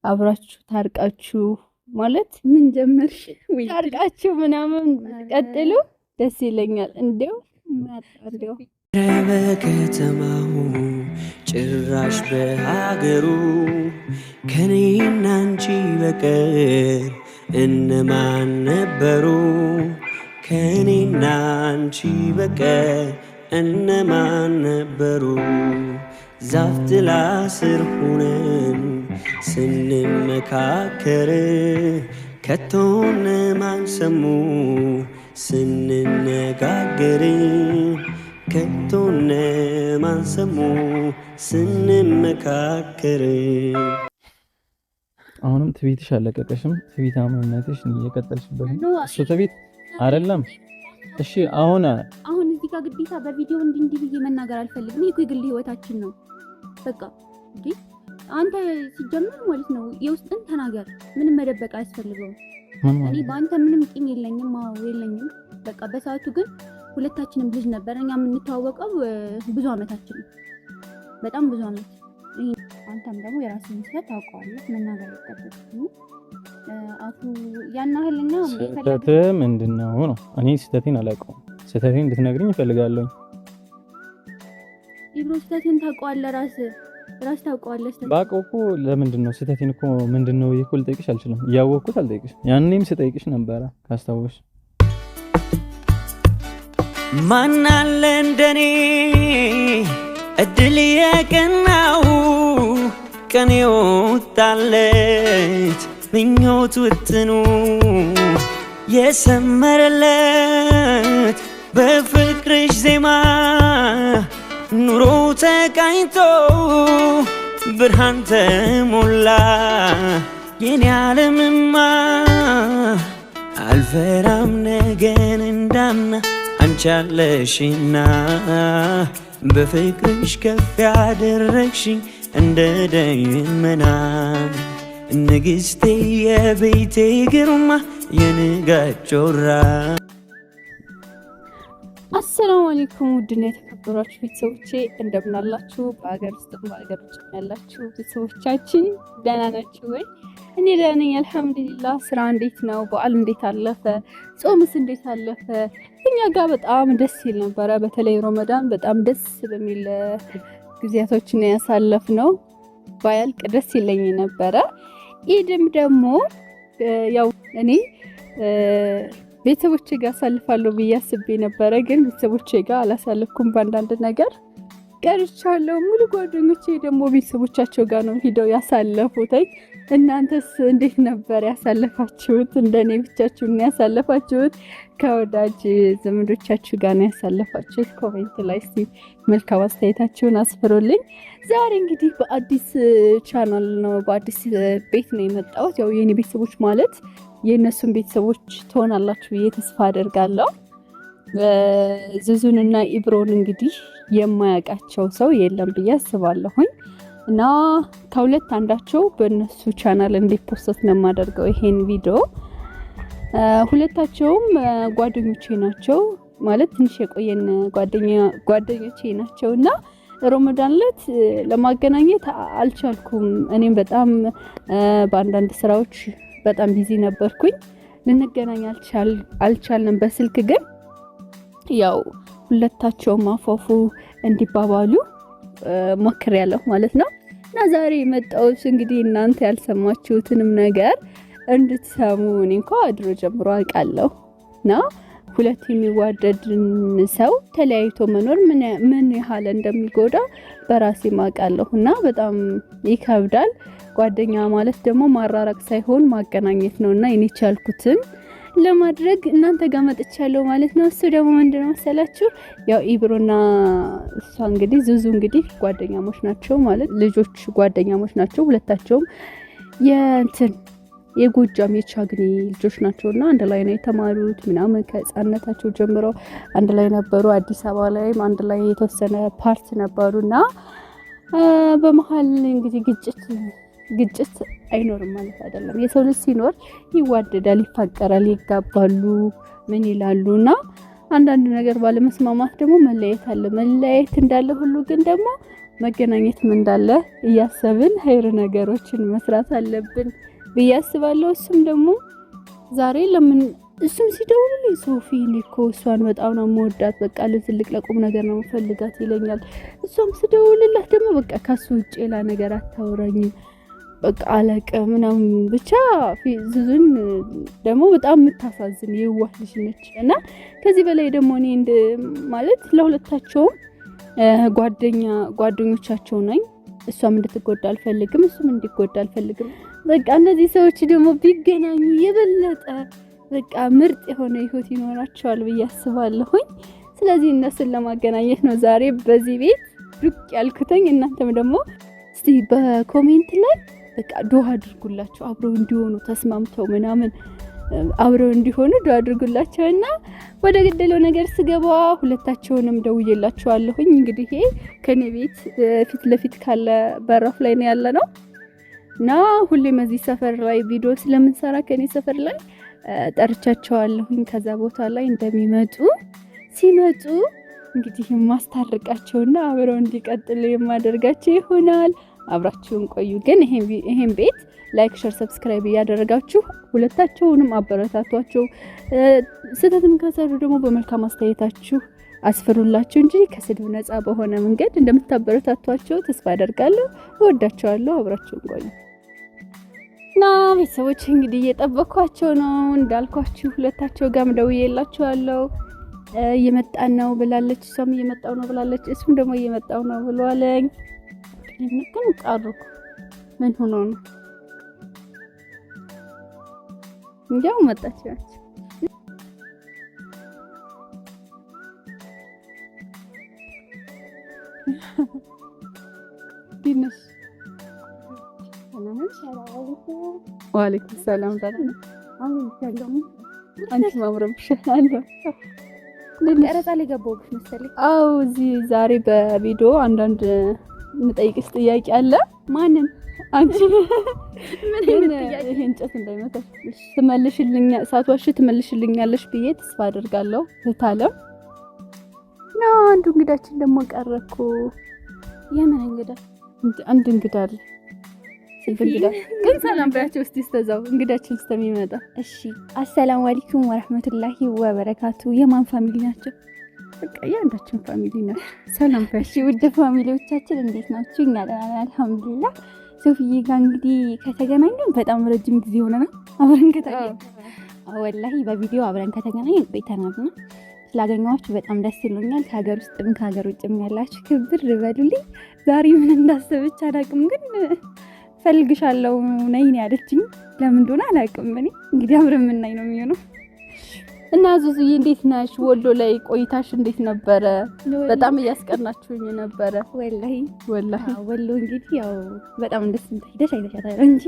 አብራችሁ ታርቃችሁ ማለት ምን ጀመርሽ? ታርቃችሁ ምናምን ቀጥሉ ደስ ይለኛል። እንዲያው እንዲያው በከተማው ጭራሽ በሀገሩ ከኔና አንቺ በቀር እነማን ነበሩ? ከኔና አንቺ በቀር እነማን ነበሩ? ዛፍ ጥላ ስር ሆነን ስንመካከር ከቶ እነማን ሰሙ ስንነጋገር ከቶ እነማን ሰሙ ስንመካከር። አሁንም ትዕቢትሽ አለቀቀሽም። ትዕቢታምነትሽ እየቀጠልሽበት ነው። እሱ ትዕቢት አይደለም። እሺ አሁን አሁን እዚህ ጋር ግዴታ በቪዲዮ እንዲህ እንዲህ ብዬ መናገር አልፈልግም። ይሄ እኮ የግል ህይወታችን ነው። በቃ እንዴ አንተ ሲጀምር ማለት ነው የውስጥን ተናገር። ምንም መደበቅ አያስፈልገውም። እኔ በአንተ ምንም ቂም የለኝም። አዎ የለኝም። በቃ በሰዓቱ ግን ሁለታችንም ልጅ ነበር። እኛ የምንተዋወቀው ብዙ አመታችን ነው፣ በጣም ብዙ አመት። አንተም ደግሞ የራስህን ስህተት ታውቀዋለህ፣ መናገር አይጠበቅብህም። አፉ ያን ያህል እኛ ስህተት ምንድን ነው ነው? እኔ ስህተቴን አላውቀውም። ስህተቴን እንድትነግሪኝ እፈልጋለሁ። ኢብሮ ስህተትህን ታውቀዋለህ፣ ራስህ ራስህ ታውቀዋለህ። ባውቀው እኮ ለምንድን ነው ስህተቴን እኮ ምንድን ነው እኮ ልጠይቅሽ አልችልም። እያወቅኩት አልጠይቅሽ። ያኔም ስጠይቅሽ ነበረ ካስታወስሽ። ማን አለ እንደኔ እድል የቀናው ቀን የወጣለት ምኞት ውጥኑ የሰመረለት በፍቅርሽ ዜማ ኑሮ ተቃኝቶ ብርሃን ተሞላ የኔ ዓለምማ አልፈራም ነገን እንዳምና አንቺ አለሽና በፍቅርሽ ከፍ ያደረግሽኝ እንደ ደመና ንግስቴ የቤቴ ግርማ የንጋት ጮራ። አሰላሙ አለይኩም ውድና የተከበራችሁ ቤተሰቦቼ እንደምን አላችሁ? በሀገር ውስጥም በሀገር ውጭ ያላችሁ ቤተሰቦቻችን ደህና ናችሁ ወይ? እኔ ደህና ነኝ አልሐምዱሊላህ። ስራ እንዴት ነው? በዓል እንዴት አለፈ? ጾምስ እንዴት አለፈ? እኛ ጋር በጣም ደስ ይል ነበረ። በተለይ ረመዳን በጣም ደስ በሚል ጊዜያቶችን ያሳለፍነው። ባያልቅ ደስ ይለኝ ነበረ። ኢድም ደግሞ ያው እኔ ቤተሰቦቼ ጋር አሳልፋለሁ ብዬ አስቤ ነበረ፣ ግን ቤተሰቦቼ ጋር አላሳልፍኩም። በአንዳንድ ነገር ቀርቻለሁ። ሙሉ ጓደኞቼ ደግሞ ቤተሰቦቻቸው ጋር ነው ሂደው ያሳለፉት። እናንተስ እንዴት ነበር ያሳለፋችሁት? እንደኔ ብቻችሁን ያሳለፋችሁት? ከወዳጅ ዘመዶቻችሁ ጋር ነው ያሳለፋችሁት? comment ላይ እስቲ መልካም አስተያየታችሁን አስፍሩልኝ። ዛሬ እንግዲህ በአዲስ ቻናል ነው በአዲስ ቤት ነው የመጣሁት። ያው የኔ ቤተሰቦች ማለት የእነሱን ቤተሰቦች ትሆናላችሁ ብዬ ተስፋ አደርጋለሁ። ዙዙንና ኢብሮን እንግዲህ የማያውቃቸው ሰው የለም ብዬ አስባለሁኝ። እና ከሁለት አንዳቸው በእነሱ ቻናል እንዲ post ነው የማደርገው ይሄን ቪዲዮ። ሁለታቸውም ጓደኞቼ ናቸው፣ ማለት ትንሽ የቆየን ጓደኞቼ ናቸው እና ሮመዳን ዕለት ለማገናኘት አልቻልኩም። እኔም በጣም በአንዳንድ ስራዎች በጣም busy ነበርኩኝ። ልንገናኝ አልቻልንም። በስልክ ግን ያው ሁለታቸውም አፏፉ እንዲባባሉ ሞክሬያለሁ ማለት ነው። እና ዛሬ የመጣሁት እንግዲህ እናንተ ያልሰማችሁትንም ነገር እንድትሰሙ። እኔ እንኳ ድሮ ጀምሮ አውቃለሁ እና ሁለት የሚዋደድን ሰው ተለያይቶ መኖር ምን ያህል እንደሚጎዳ በራሴ ማውቃለሁ እና በጣም ይከብዳል። ጓደኛ ማለት ደግሞ ማራራቅ ሳይሆን ማገናኘት ነው እና እኔ ቻልኩትን ለማድረግ እናንተ ጋር መጥቻለሁ ማለት ነው። እሱ ደግሞ ምንድነው መሰላችሁ ያው ኢብሮና እሷ እንግዲህ ዙዙ እንግዲህ ጓደኛሞች ናቸው ማለት ልጆች ጓደኛሞች ናቸው። ሁለታቸውም የእንትን የጎጃም የቻግኒ ልጆች ናቸውና አንድ ላይ ነው የተማሩት ምናምን ከህፃንነታቸው ጀምረው አንድ ላይ ነበሩ። አዲስ አበባ ላይም አንድ ላይ የተወሰነ part ነበሩና በመሀል እንግዲህ ግጭት አይኖርም ማለት አይደለም። የሰው ልጅ ሲኖር ይዋደዳል፣ ይፋቀራል፣ ይጋባሉ፣ ምን ይላሉ እና አንዳንድ ነገር ባለመስማማት ደግሞ መለያየት አለ። መለያየት እንዳለ ሁሉ ግን ደግሞ መገናኘትም እንዳለ እያሰብን ኸይር ነገሮችን መስራት አለብን ብዬ አስባለሁ። እሱም ደግሞ ዛሬ ለምን እሱም ሲደውልልኝ ሶፊ እኔ እኮ እሷን በጣም ነው የምወዳት፣ በቃ ለትልቅ ለቁም ነገር ነው የምፈልጋት ይለኛል። እሷም ስደውልላት ደግሞ በቃ ከሱ ውጭ ሌላ ነገር አታውራኝም፣ በቃ አለቀ ምናምን። ብቻ ዙዙን ደግሞ በጣም የምታሳዝን የዋህ ልጅ ነች እና ከዚህ በላይ ደግሞ እኔ ማለት ለሁለታቸውም ጓደኞቻቸው ነኝ። እሷም እንድትጎዳ አልፈልግም፣ እሱም እንዲጎዳ አልፈልግም። በቃ እነዚህ ሰዎች ደግሞ ቢገናኙ የበለጠ በቃ ምርጥ የሆነ ህይወት ይኖራቸዋል ብዬ አስባለሁኝ። ስለዚህ እነሱን ለማገናኘት ነው ዛሬ በዚህ ቤት ዱቅ ያልኩትኝ። እናንተም ደግሞ እስቲ በ comment ላይ በቃ ዱዓ አድርጉላቸው አብረው እንዲሆኑ ተስማምተው ምናምን አብረው እንዲሆኑ ዱዓ አድርጉላቸው እና ወደ ገደለው ነገር ስገባ ሁለታቸውንም ደውዬላቸዋለሁኝ። እንግዲህ ይሄ ከኔ ቤት ፊት ለፊት ካለ በራፍ ላይ ነው ያለ ነው እና ሁሌም እዚህ ሰፈር ላይ ቪዲዮ ስለምንሰራ ከኔ ሰፈር ላይ ጠርቻቸዋለሁኝ። ከዛ ቦታ ላይ እንደሚመጡ ሲመጡ እንግዲህ የማስታርቃቸውና አብረው እንዲቀጥሉ የማደርጋቸው ይሆናል። አብራችሁን ቆዩ። ግን ይሄን ቤት like፣ share፣ subscribe እያደረጋችሁ ሁለታቸውንም አበረታቷቸው። ስህተትም ከሰሩ ደግሞ በመልካም አስተያየታችሁ አስፍሩላቸው እንጂ ከስድብ ነፃ በሆነ መንገድ እንደምታበረታቷቸው ተስፋ አደርጋለሁ። እወዳቸዋለሁ። አብራችሁን ቆዩ እና ቤተሰቦች እንግዲህ እየጠበኳቸው ነው። እንዳልኳችሁ ሁለታቸው ጋርም ደውዬላችኋለሁ። እየመጣን ነው ብላለች፣ እሷም እየመጣው ነው ብላለች፣ እሱም ደግሞ እየመጣው ነው ብሏለኝ። ግን ቀሩኩ። ምን ሆኖ ነው? እንዲያው መጣች ናቸው። ዲነሽ ወአለይኩም ሰላም። አንቺ ማምረብሻል። ቀረጻ ላይ ገባሁብሽ መሰለኝ። አዎ፣ እዚህ ዛሬ በቪዲዮ አንዳንድ የምጠይቅሽ ጥያቄ አለ። ማንን? አንቺ። ምን አይነት ጥያቄ? ይሄ እንጨት እንዳይመታሽ ትመልሽልኛ፣ ሳትዋሽ ትመልሽልኛለሽ ብዬ ተስፋ አደርጋለሁ። እታለም እና አንዱ እንግዳችን ደግሞ ቀረ እኮ። የምን እንግዳ? አንድ እንግዳ አለ። ስንት እንግዳ ግን ሰላም በያቸው እስቲ እስከዛው እንግዳችን እስከሚመጣ። እሺ፣ አሰላሙ አለይኩም ወራህመቱላሂ ወበረካቱ። የማን family ናቸው? በቃ የአንዳችን family ናቸው። ሰላም በያቸው። እሺ ውድ family ዎቻችን እንዴት ናችሁ? እኛ ደህና ነን አልሐምዱሊላህ። ሶፊዬ ጋር እንግዲህ ከተገናኘን በጣም ረጅም ጊዜ ሆነናል። አብረን ከተገናኘን ወላሂ በቪዲዮ አብረን ከተገናኘን ቆይተናል እና ስላገኘኋችሁ በጣም ደስ ይሎኛል። ከሀገር ውስጥም ከሀገር ውጭም ያላችሁ ክብር በሉልኝ። ዛሬ ምን እንዳሰበች አላውቅም፣ ግን ፈልግሻለሁ ነይ ነው ያለችኝ። ለምን እንደሆነ አላውቅም። እኔ እንግዲህ አብረን የምናይ ነው የሚሆነው። እና ዙዙዬ እንዴት ነሽ? ወሎ ላይ ቆይታሽ እንዴት ነበረ? በጣም እያስቀናችሁኝ ነበረ። ወላሂ ወላሂ ወሎ እንግዲህ ያው በጣም ደስ ሄደሽ አይተሻታል እንጂ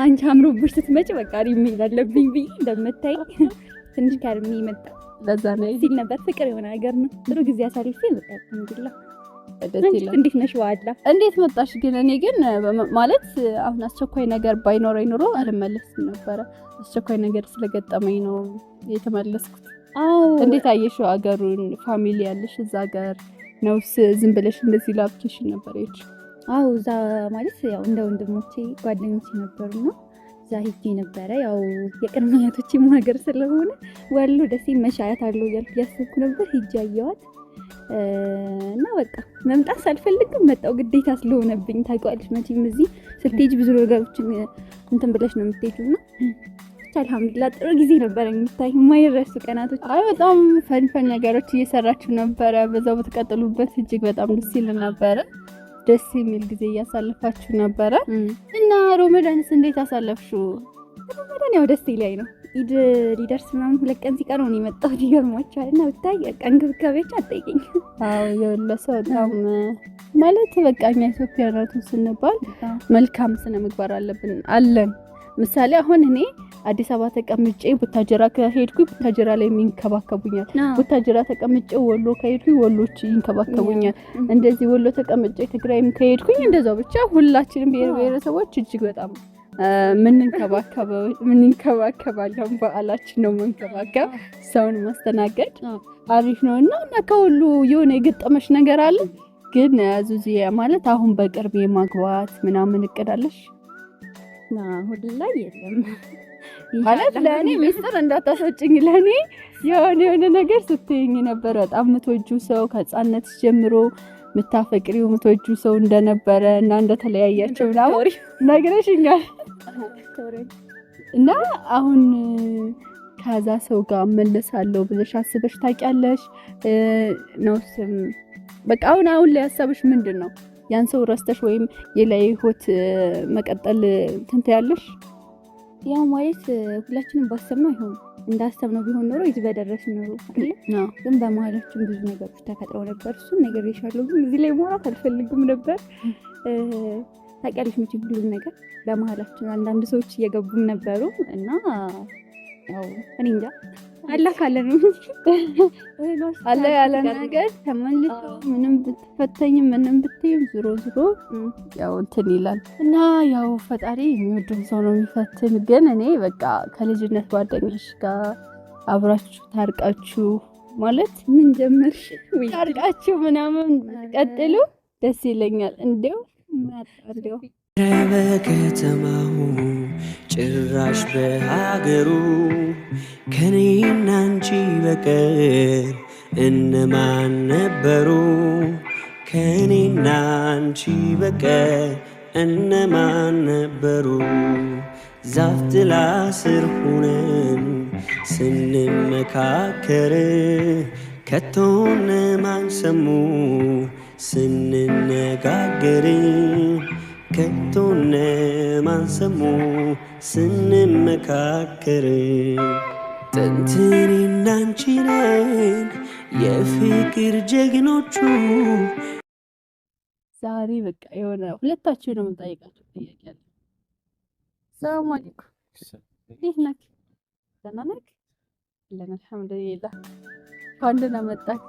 አንቺ አምሮብሽ ስትመጪ በቃ እኔ መሄድ አለብኝ ብዬ እንደምታይ ትንሽ ከርሜ መጣ ለዛ ነው ሲል ነበር። ፍቅር የሆነ ነገር ነው። ጥሩ ጊዜ አሳልፌ መጣ። አልሐምዱሊላህ። ደስ ይላል። እንዴት ነሽ? ዋላ እንዴት መጣሽ ግን? እኔ ግን ማለት አሁን አስቸኳይ ነገር ባይኖረኝ ኖሮ አልመለስም ነበረ። አስቸኳይ ነገር ስለገጠመኝ ነው የተመለስኩት። አዎ። እንዴት አየሽው አገሩን? family ያለሽ እዛ ሀገር ነውስ ዝም ብለሽ እንደዚህ ለ vacation ነበር የሄድሽው? አዎ፣ እዛ ማለት ያው እንደ ወንድሞቼ ጓደኞቼ ነበሩና እዛ ሄጄ ነበረ። ያው የቅድመ አያቶቼም ሀገር ስለሆነ ወሎ ደሴ መሻያት አለው እያልኩ እያሰብኩ ነበር። ሄጄ አየኋት እና በቃ መምጣት ሳልፈልግም መጣሁ፣ ግዴታ ስለሆነብኝ። ታውቂዋለሽ መቼም እዚህ ስትሄጂ ብዙ ነገሮችን እንትን ብለሽ ነው የምትሄጂው እና ብቻ አልሐምዱሊላህ ጥሩ ጊዜ ነበረ። የሚታይ የማይረሱ ቀናቶች። አይ በጣም fun fun ነገሮች እየሰራችሁ ነበረ። በዛው በተቀጥሉበት እጅግ በጣም ደስ ይል ነበረ። ደስ የሚል ጊዜ እያሳለፋችሁ ነበረ። እና ሮመዳንስ እንዴት አሳለፍሽው? ረመዳን ያው ደስ ይላይ ነው። ኢድ ሊደርስ ምናምን 2 ቀን ሲቀረው ነው የመጣሁት። ይገርማችኋል። እና ብታይ በቃ እንክብካቤያቸው አትጠይቂኝ። አዎ የወሎ ሰው በጣም ማለት በቃ እኛ ኢትዮጵያውያኖች ስንባል መልካም ስነ ምግባር አለብን አለን። ምሳሌ አሁን እኔ አዲስ አበባ ተቀምጬ ቡታጀራ ከሄድኩኝ ቡታጀራ ላይ የሚንከባከቡኛል። ቡታጀራ ተቀምጬ ወሎ ከሄድኩኝ ወሎች ይንከባከቡኛል። እንደዚህ ወሎ ተቀምጬ ትግራይም ከሄድኩኝ እንደዛው። ብቻ ሁላችንም ብሔር ብሔረሰቦች እጅግ በጣም ምንንከባከባለን። በዓላችን ነው መንከባከብ፣ ሰውን ማስተናገድ አሪፍ ነው። እና ከሁሉ የሆነ የገጠመሽ ነገር አለ? ግን ዙዚ ማለት አሁን በቅርብ የማግባት ምናምን እቅዳለሽ? አሁን ላይ የለም። ማለት ለእኔ ሚስጥር እንዳታስወጭኝ። ለእኔ የሆነ የሆነ ነገር ስትይኝ ነበር። በጣም የምትወጂው ሰው ከህፃነት ጀምሮ የምታፈቅሪው የምትወጂው ሰው እንደነበረ እና እንደተለያያቸው ምናምን ነግረሽኛል። እና አሁን ከዛ ሰው ጋር እመለሳለሁ ብለሽ አስበሽ ታውቂያለሽ? ነው ስም በቃ አሁን አሁን ላይ ሀሳብሽ ምንድን ነው? ያን ሰው ረስተሽ ወይም የላይ ህይወት መቀጠል እንትን ትያለሽ? ያው ማለት ሁላችንም ባሰብነው አይሆንም። እንዳሰብነው ቢሆን ኖሮ እዚህ በደረስን ኖሮ አይደለ? ግን በመሀላችን ብዙ ነገሮች ተፈጥረው ነበር። እሱን ነግሬሻለሁ፣ ግን እዚህ ላይ ማውራት አልፈልግም ነበር። ታውቂያለሽ መቼም ሁሉም ነገር በመሀላችን አንዳንድ ሰዎች እየገቡም ነበሩ እና ያው እኔ እንጃ አላህ ካለ ነው እንጂ አለ ያለ ነገር ተመልሶ ምንም ብትፈተኝም ምንም ብትይም ዞሮ ዞሮ ያው እንትን ይላል እና ያው ፈጣሪ የሚወደውን ሰው ነው የሚፈትን። ግን እኔ በቃ ከልጅነት ጓደኛሽ ጋር አብራችሁ ታርቃችሁ ማለት ምን ጀመርሽ ታርቃችሁ ምናምን ቀጥሉ ደስ ይለኛል። እንዲያው እንዲያው በከተማው ጭራሽ በሀገሩ ከኔና አንቺ በቀር እነማን ነበሩ? ከኔና አንቺ በቀር እነማን ነበሩ? ዛፍ ጥላ ስር ሆነን ስንመካከር ከቶ እነማን ሰሙ ስንነጋገር? ከቶ እነማን ሰሙ ስንመካከር? ጥንት እኔና አንቺ ነን የፍቅር ጀግኖቹ። ዛሬ በቃ የሆነ ሁለታችሁ ነው የምጠይቃችሁ ጥያቄ አለ። ሰላም አለይኩም፣ እንዴት ነህ? ደህና ነህ? አለን አልሐምዱሊላህ። እንኳን ደህና መጣህ።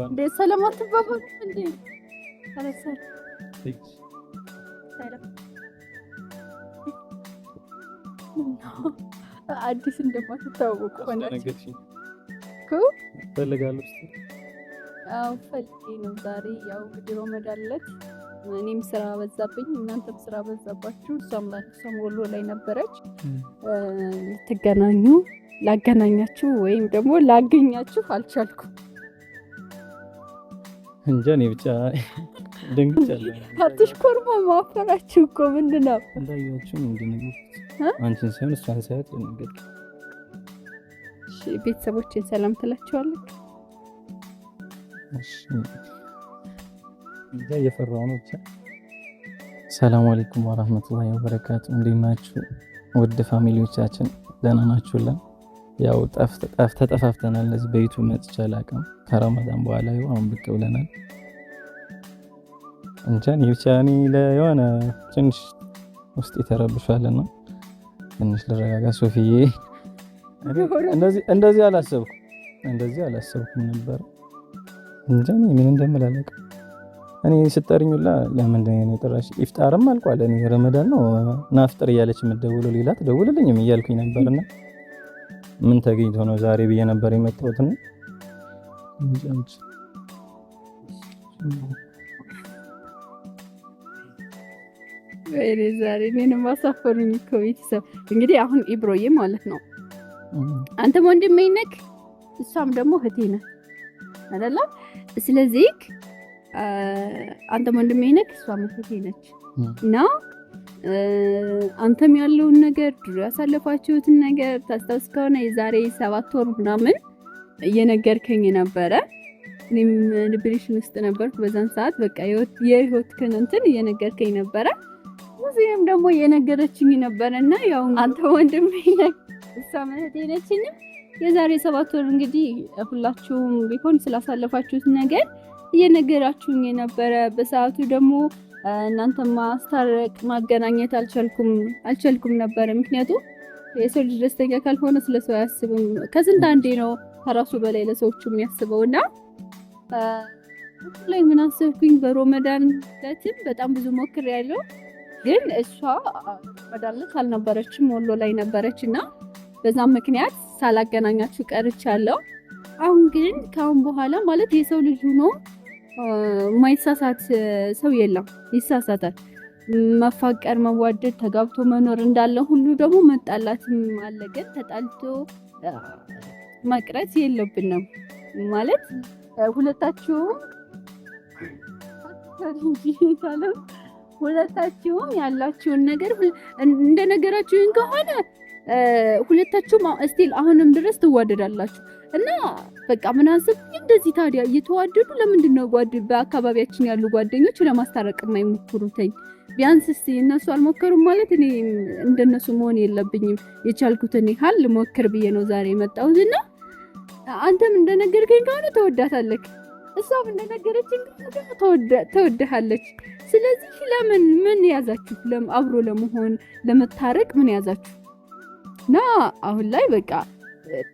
እንዴት ሰላም አትባባሉም እንዴ? ኧረ ሰላም አዲስ እንደማትታወቁ ሆናችሁ እኮ። እፈልጋለሁ እስኪ። አዎ ፈልጌ ነው ዛሬ። ያው እንግዲህ ረመዳን ዕለት እኔም ስራ በዛብኝ፣ እናንተም ስራ በዛባችሁ። እሷም ወሎ ላይ ነበረች። ልትገናኙ ላገናኛችሁ ወይም ደግሞ ላገኛችሁ አልቻልኩም። እንጃ እኔ ብቻ ደንግጫለሁ። አትሽኮርማ፣ ማፈራችሁ እኮ ምንድን ነው? እንዳያችሁ ነው የደነገጥኩት። አንቺን ሳይሆን እሷን ሳያት ደነገጥኩ። እሺ ቤተሰቦችን ሰላም ትላችኋለች? እሺ እንጃ እየፈራሁ ነው ብቻ። ሰላም አለይኩም ወራህመቱላሂ ወበረካቱ። እንዴት ናችሁ ውድ family ዎቻችን? ደህና ናችሁልን? ያው ተጠፋፍተናል። እዚህ በ YouTube መጥቼ አላውቅም። ከረመዳን በኋላ ይኸው አሁን ብቅ ብለናል። እንጃ እኔ ብቻ እኔ ለየሆነ ትንሽ ውስጥ ተረብሿልና ትንሽ ልረጋጋ። ሶፊዬ እንደዚህ አላሰብኩም እንደዚህ አላሰብኩም ነበር። እንጃ እኔ ምን እንደምል አላውቅም። እኔ ስጠሪኝ ሁላ ለምንድን ነው የጠራሽ? ኢፍጣርም አልቋል። እኔ ረመዳን ነው ናፍጥር እያለች የምትደውለው ሌላ ትደውልልኝም እያልኩኝ ነበርና ምን ተገኝቶ ነው ዛሬ ብዬ ነበር የመጣሁት። እና ወይኔ ዛሬ እኔንም አሳፈሩኝ እኮ ቤተሰብ። እንግዲህ አሁን ኢብሮዬ ማለት ነው አንተም ወንድሜ ነህ፣ እሷም ደግሞ እህቴ ነህ አይደለ? ስለዚህ አንተም ወንድሜ ነህ፣ እሷም እህቴ ነች እና አንተም ያለውን ነገር ድሮ ያሳለፋችሁትን ነገር ታስታውስ ከሆነ የዛሬ 7 ወር ምናምን እየነገርከኝ ነበረ። እኔም depression ውስጥ ነበርኩ በዛን ሰዓት። በቃ የህይወትህን እንትን እየነገርከኝ ነበረ። እዚህም ደግሞ እየነገረችኝ ነበረና ያው አንተ ወንድሜ ነህ፣ እሷም እህቴ ነችና የዛሬ 7 ወር እንግዲህ ሁላችሁም ቢሆን ስላሳለፋችሁት ነገር እየነገራችሁኝ የነበረ። በሰዓቱ ደግሞ እናንተ ማስታረቅ ማገናኘት አልቻልኩም ነበረ። ምክንያቱም የሰው ልጅ ደስተኛ ካልሆነ ስለ ሰው አያስብም። ከስንት አንዴ ነው ከራሱ በላይ ለሰዎቹ የሚያስበው። እና ላይ ምን አሰብኩኝ፣ በሮመዳን ዕለትም በጣም ብዙ ሞክሬያለሁ፣ ግን እሷ ረመዳን ዕለት አልነበረችም፣ ወሎ ላይ ነበረች እና በዛም ምክንያት ሳላገናኛችሁ ቀርቻለሁ። አሁን ግን ከአሁን በኋላ ማለት የሰው ልጅ ሆኖ የማይሳሳት ሰው የለም፣ ይሳሳታል። መፋቀር፣ መዋደድ፣ ተጋብቶ መኖር እንዳለ ሁሉ ደግሞ መጣላትም አለ። ግን ተጣልቶ መቅረት የለብንም ማለት ሁለታችሁም ሁለታችሁም ያላችሁን ነገር እንደነገራችሁኝ ከሆነ ሁለታችሁም still አሁንም ድረስ ትዋደዳላችሁ እና በቃ ምን አሰብኩኝ እንደዚህ ታዲያ እየተዋደዱ ለምንድን ነው በአካባቢያችን ያሉ ጓደኞች ለማስታረቅ የማይሞክሩትኝ? ቢያንስ እስቲ እነሱ አልሞከሩም ማለት እኔ እንደነሱ መሆን የለብኝም። የቻልኩትን ያህል ልሞክር ብዬ ነው ዛሬ የመጣሁት እና አንተም እንደነገርከኝ ከሆነ ትወዳታለህ፣ እሷም እንደነገረችኝ ከሆነ ትወድሃለች። ስለዚህ ለምን ምን ያዛችሁ? አብሮ ለመሆን ለመታረቅ ምን ያዛችሁ? እና አሁን ላይ በቃ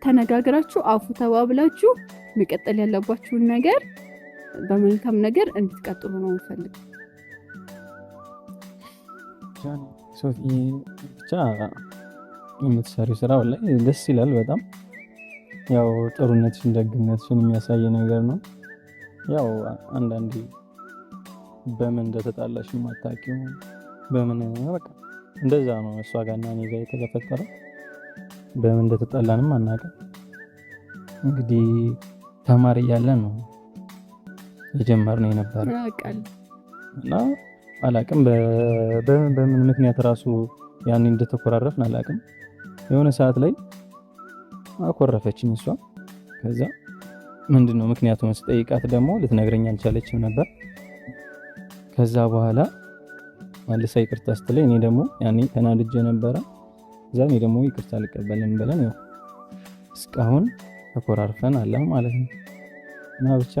ተነጋግራችሁ አፉ ተባብላችሁ መቀጠል ያለባችሁን ነገር በመልካም ነገር እንድትቀጥሉ ነው የምፈልገው። ሶፊ ብቻ የምትሰሪው ስራ ላይ ደስ ይላል በጣም። ያው ጥሩነትሽን ደግነትሽን የሚያሳይ ነገር ነው። ያው አንዳንዴ በምን እንደተጣላሽ የማታውቂው በምን በቃ እንደዛ ነው እሷ ጋርና እኔ ጋር የተፈጠረው። በምን እንደተጣላንም አናውቅም። እንግዲህ ተማሪ እያለን ነው የጀመርነው የነበረ እና አላቅም በምን በምን ምክንያት ራሱ ያኔ እንደተኮራረፍን አላቅም። የሆነ ሰዓት ላይ አኮረፈችኝ እሷ። ከዛ ምንድነው ምክንያቱን ስጠይቃት ደግሞ ልትነግረኝ አልቻለችም ነበር። ከዛ በኋላ መልሳ ይቅርታ ስትለኝ እኔ ደግሞ ያኔ ተናድጄ ነበረ። ከዛ እኔ ደግሞ ይቅርታ አልቀበልም ብለን ያው እስካሁን ተኮራርፈን አለ ማለት ነው። እና ብቻ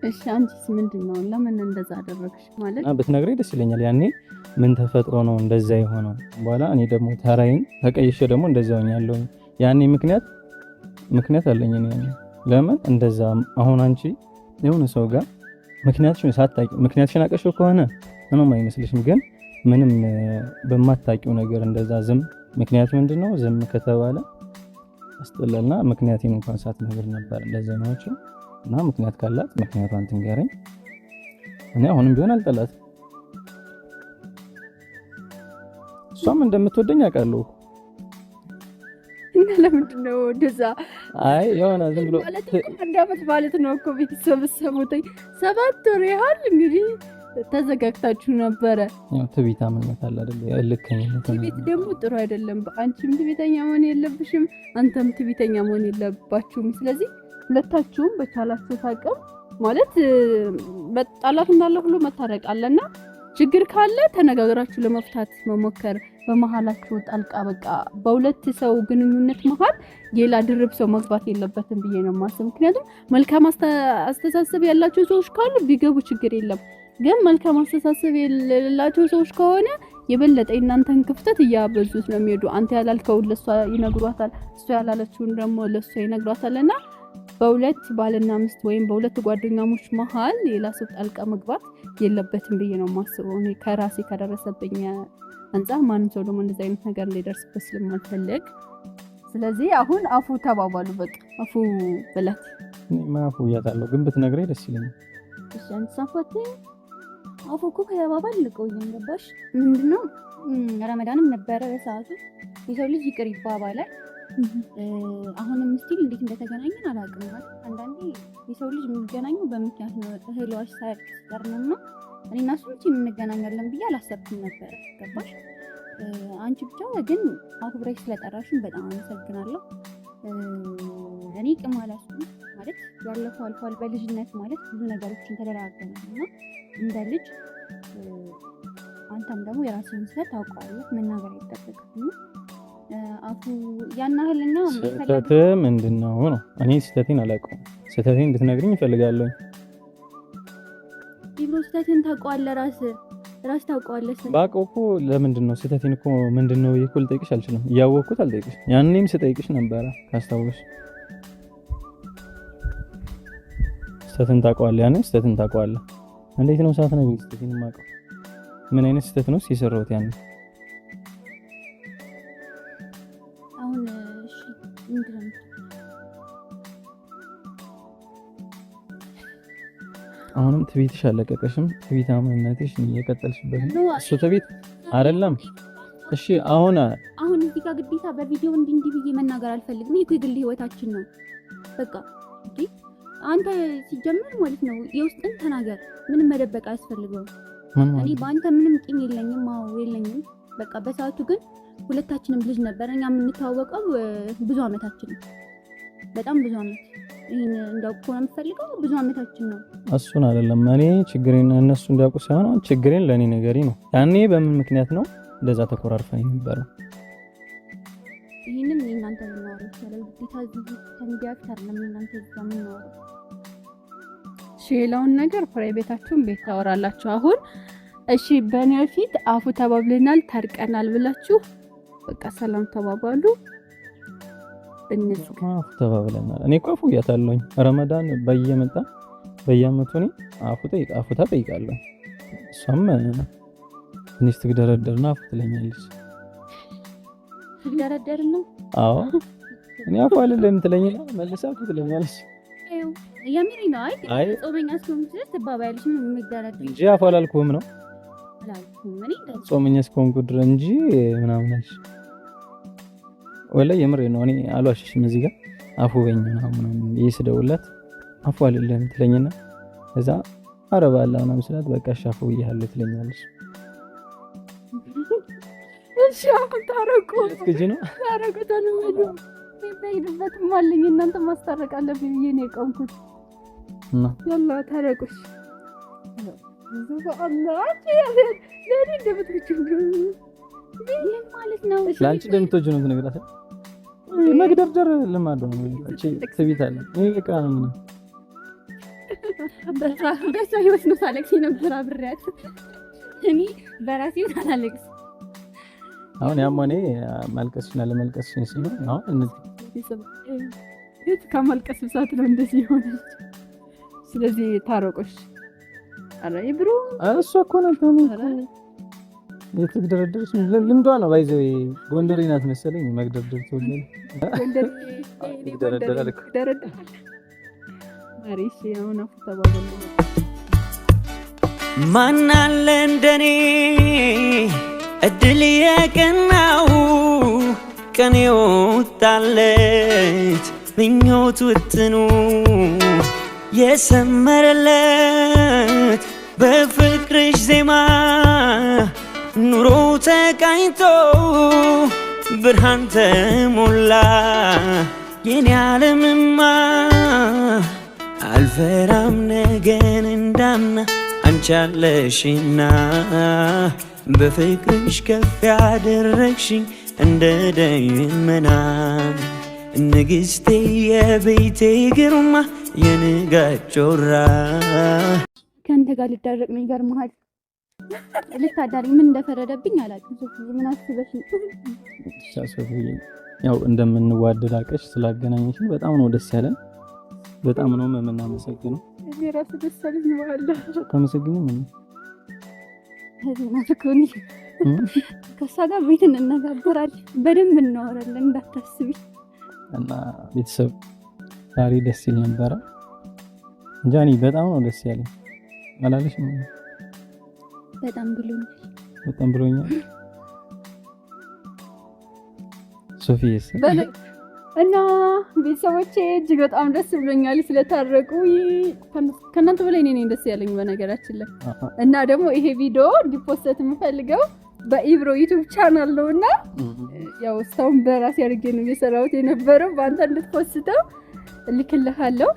እሺ፣ አንቺስ ምንድን ነው? ለምን እንደዛ አደረግሽ? ማለት ብትነግረኝ ደስ ይለኛል። ያኔ ምን ተፈጥሮ ነው እንደዛ የሆነው? በኋላ እኔ ደግሞ ተራይን ተቀይሼ ደግሞ እንደዛ ሆኛለሁ። ያኔ ምክንያት አለኝ እኔ ለምን እንደዛ። አሁን አንቺ የሆነ ሰው ጋር ምክንያትሽን ሳታውቂ ምክንያትሽን አውቀሽው ከሆነ ምንም አይመስልሽም። ግን ምንም በማታውቂው ነገር እንደዛ ዝም ምክንያት ምንድነው ዝም ከተባለ አስጠላልና ምክንያቴን እንኳን ሳትነግር ነበር እንደዛ ነው እና ምክንያት ካላት ምክንያቷን ትንገረኝ። እኔ አሁንም ቢሆን አልጠላትም። እሷም እንደምትወደኝ አውቃለሁ። እና ለምንድን ነው እንደዛ? አይ የሆነ ዝም ብሎ ማለት አንድ አመት ማለት ነው እኮ ቤተሰብ ሰሙተኝ 7 ወር ያህል እንግዲህ ተዘጋግታችሁ ነበረ። ያው ትዕቢታምነት አለ አይደል? እልከኝነት። ትዕቢት ደግሞ ጥሩ አይደለም። አንቺም ትዕቢተኛ መሆን የለብሽም፣ አንተም ትዕቢተኛ መሆን የለባችሁም። ስለዚህ ሁለታችሁም በቻላችሁት አቅም ማለት መጣላት እንዳለ ሁሉ መታረቅ አለና ችግር ካለ ተነጋግራችሁ ለመፍታት መሞከር፣ በመሀላችሁ ጣልቃ በቃ በሁለት ሰው ግንኙነት መሀል ሌላ ድርብ ሰው መግባት የለበትም ብዬ ነው የማስብ። ምክንያቱም መልካም አስተሳሰብ ያላቸው ሰዎች ካሉ ቢገቡ ችግር የለም። ግን መልካም አስተሳሰብ የሌላቸው ሰዎች ከሆነ የበለጠ የእናንተን ክፍተት እያበዙት ነው የሚሄዱ። አንተ ያላልከውን ለእሷ ይነግሯታል፣ እሷ ያላለችውን ደግሞ ለእሷ ይነግሯታል። እና በሁለት ባልና ሚስት ወይም በሁለት ጓደኛሞች መሀል ሌላ ሰው ጣልቃ መግባት የለበትም ብዬ ነው የማስበው። እኔ ከራሴ ከደረሰብኝ አንጻር ማንም ሰው ደግሞ እንደዚህ አይነት ነገር እንዲደርስበት ስለማልፈልግ፣ ስለዚህ አሁን አፉ ተባባሉ። በቃ አፉ በላት። እኔማ አፉ እያታለሁ፣ ግን ብትነግረኝ ደስ ይለኛል። እሺ አንተ አፉ እኮ ከተባባል ልቆይም ገባሽ? ምንድነው ረመዳንም ነበረ በሰዓቱ የሰው ልጅ ይቅር ይባባላል። አሁንም still እንዴት እንደተገናኘን አላውቅም። ማለት አንዳንዴ የሰው ልጅ የሚገናኘው በምክንያት ነው። እህል ውሃ ሳያልቅ ሲቀር ነው እና እኔ እና እሱ መቼም እንገናኛለን ብዬ አላሰብኩም ነበረ። ገባሽ? አንቺ ብቻ ግን አክብረሽ ስለጠራሽን በጣም አመሰግናለሁ። እኔ ቅም አላስኩም ማለት ያለፈው አልፏል። በልጅነት ማለት ብዙ ነገሮችን ተደራርገናል እና እንደ ልጅ አንተም ደግሞ የራስህን ስህተት ታውቀዋለህ፣ መናገር አይጠበቅም። አፉ ያን ያህልና ስህተት ምንድን ነው ነው? እኔ ስህተቴን አላውቀውም። ስህተቴን እንድትነግሪኝ እፈልጋለሁ። ኢብሮ ስህተትን ታውቀዋለህ፣ ራስህ ታውቀዋለህ። ባውቀው እኮ ለምንድን ነው ስህተቴን እኮ ምንድን ነው እኮ ልጠይቅሽ አልችልም። እያወቅኩት አልጠይቅሽ። ያኔም ስጠይቅሽ ነበረ ካስታወስሽ። ስህተትን ታውቀዋለህ፣ ያኔም ስህተትን ታውቀዋለህ። እንዴት ነው ሳትነግሪኝ ስህተቴን የማውቀው? ምን አይነት ስህተት ነው የሰራሁት ያኔ? አሁን እሺ ምንድን ነው አሁንም ትዕቢትሽ አለቀቀሽም። ትዕቢታምነትሽ እየቀጠልሽበት ነው። እሱ ትዕቢት አይደለም። እሺ አሁን አሁን እዚህ ጋር ግዴታ በቪዲዮ እንዲህ እንዲህ ብዬ መናገር አልፈልግም። ይሄ እኮ የግል ህይወታችን ነው። በቃ እንዴ አንተ ሲጀምር ማለት ነው የውስጥን ተናገር። ምንም መደበቅ አያስፈልገውም። እኔ በአንተ ምንም ቂም የለኝም። አዎ የለኝም። በቃ በሰዓቱ ግን ሁለታችንም ልጅ ነበር። እኛ የምንተዋወቀው ብዙ አመታችን ነው፣ በጣም ብዙ አመት። ይሄን እንዳውቅ ከሆነ የምትፈልገው ብዙ አመታችን ነው። እሱን አይደለም እኔ ችግሬን እነሱ እንዲያውቁ ሳይሆን ችግሬን ለእኔ ነገሪ ነው። ያኔ በምን ምክንያት ነው እንደዛ ተኮራርፈን የነበረው? ይህንን እኔ እናንተ ብናወራ ይቻላል። ግዴታ እዚህ ከሚዲያ ፊት አይደለም እናንተ እዚህ ጋር የምናወራው። እሺ ሌላውን ነገር private ኣችሁን ቤት ታወራላችሁ። አሁን እሺ በእኔ ፊት አፉ ተባብለናል ታርቀናል ብላችሁ በቃ ሰላም ተባባሉ። እነሱ አፉ ተባብለናል። እኔ እኮ አፉ እያታለሁኝ ረመዳን በየመጣ በየአመቱ እኔ አፉታ ጠይቃለሁ። እሷም ትንሽ ትግደረደርና አፉ ትለኛለች። ትግደረደር ነው? አዎ እኔ አፉ አልልህም ትለኝና መልሳ አፉ ትለኛለች። የምሬ ነው። አይ ጾመኛ እስከሆንኩ ድረስ ትባባያለሽ። ምን የሚደረደር እንጂ አፉ አላልኩህም ነው ጾመኛ እስከሆንኩ ድረስ እንጂ ምናምን አልሽ። ወላሂ የምሬ ነው። እኔ አልዋሽሽም። እዚህ ጋር አፉ በይኝ ምናምን ይሄ ስደውልላት አፉ አልልህም ትለኝና ከዛ ኧረ በአላህ ምናምን ስላት በቃ እሺ አፉ ብዬሃለሁ ትለኛለች። እሺ አሁን ታረቁ ነው ታረቁ ተንመዱ በሄድበትም አለኝ እናንተ ማስታረቅ አለብኝ ብዬ ነው የቆምኩት። ያላ ታረቁሽ። ለእኔ እንደምትወጂው ይህ ማለት ነው። ለአንቺ እንደምትወጂው ነው የምትነግራት። መግደርደር ልማድ ነው። እቺ ትዕቢት አለ። ይሄ በቃ ነው። በሷ ህይወት ነው ሳለቅስ የነበረ አብሬያት። እኔ በራሴ አላለቅስ። አሁን ያም ሆነ ማልቀስሽና ለመልቀስሽን ሲሉ አሁን እነዚህ ከማልቀስ ብዛት ነው እንደዚህ የሆነች። ስለዚህ ታረቆሽ። ኧረ ይብሩ እሷ እኮ ናት የተግደረደረች ልምዷ ነው። ባይዘ ጎንደሬ ናት መሰለኝ መግደርደር ትወዳለች። ማን አለ እንደኔ እድል የቀናው ቀን የወጣለት ምኞት ውጥኑ የሰመረለት በፍቅርሽ ዜማ ኑሮ ተቃኝቶ ብርሃን ተሞላ የኔ ዓለምማ አልፈራም ነገን እንዳምና አንቺ አለሽና በፍቅርሽ ከፍ ያደረግሽኝ እንደ ደመና ንግስቴ የቤቴ ግርማ የንጋት ጮራ። ከአንተ ጋር ልዳረቅ ነው። ይገርምሃል። ልታዳሪ ምን እንደፈረደብኝ አላውቅም። ሶፊ ምን አስበሽ ነው? ሶፊ ያው እንደምንዋደድ አውቀሽ ስላገናኘሽን በጣም ነው ደስ ያለን። በጣም ነው የምናመሰግነው። እኔ ራሱ ደስ አለኝ። በኋላ ታመሰግኝ ምን ከእሷ ጋር ቤት እንነጋገራለን፣ በደንብ እናወራለን፣ እንዳታስቢ። እና ቤተሰብ ዛሬ ደስ ይል ነበረ። እንጃ እኔ በጣም ነው ደስ ያለኝ። አላለሽ? በጣም ብሎኛል። በጣም ብሎኛል። ሶፊስ እና ቤተሰቦቼ እጅግ በጣም ደስ ብሎኛል ስለታረቁ። ከእናንተ በላይ እኔ ነኝ ደስ ያለኝ በነገራችን ላይ። እና ደግሞ ይሄ ቪዲዮ እንዲ post የምፈልገው በኢብሮ YouTube channel ነው እና ያው እስካሁን በራሴ አድርጌ ነው እየሰራሁት የነበረው። በአንተ እንድት post ተው እልክልሃለሁ።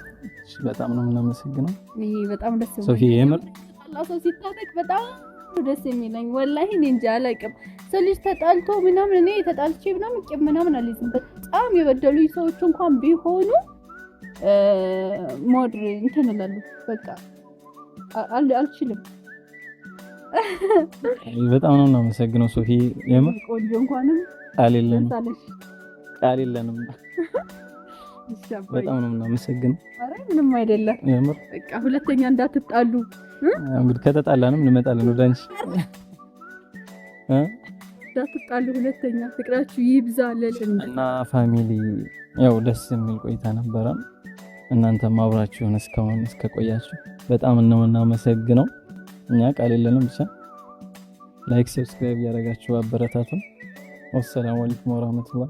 በጣም ነው የምናመሰግነው። ይሄ በጣም ደስ ብሎኛል። ሶፊ የምር ሰው ሲታረቅ በጣም ደስ የሚለኝ ወላሂ። እኔ እንጃ አላውቅም። ሰው ልጅ ተጣልቶ ምናምን እኔ ተጣልቼ ምናምን ቂም ምናምን አልይዝም። በጣም የበደሉኝ ሰዎች እንኳን ቢሆኑ ሞድ እንትን እላለሁ። በቃ አልችልም። በጣም ነው የምናመሰግነው ሶፊ። የምር ቆንጆ እንኳንም ቃል የለንም ቃል የለንም። በጣም ነው የምናመሰግነው። ኧረ ምንም አይደለም። የምር በቃ ሁለተኛ እንዳትጣሉ። እንግዲህ ከተጣላንም እንመጣለን ወደ አንቺ። እንዳትጣሉ ሁለተኛ፣ ፍቅራችሁ ይብዛልን። እና family ያው ደስ የሚል ቆይታ ነበረ። እናንተም አብራችሁን እስካሁን እስከቆያችሁ በጣም ነው የምናመሰግነው። እኛ ቃል የለንም። ብቻ like፣ subscribe እያደረጋችሁ አበረታቱን። والسلام عليكم ورحمة الله።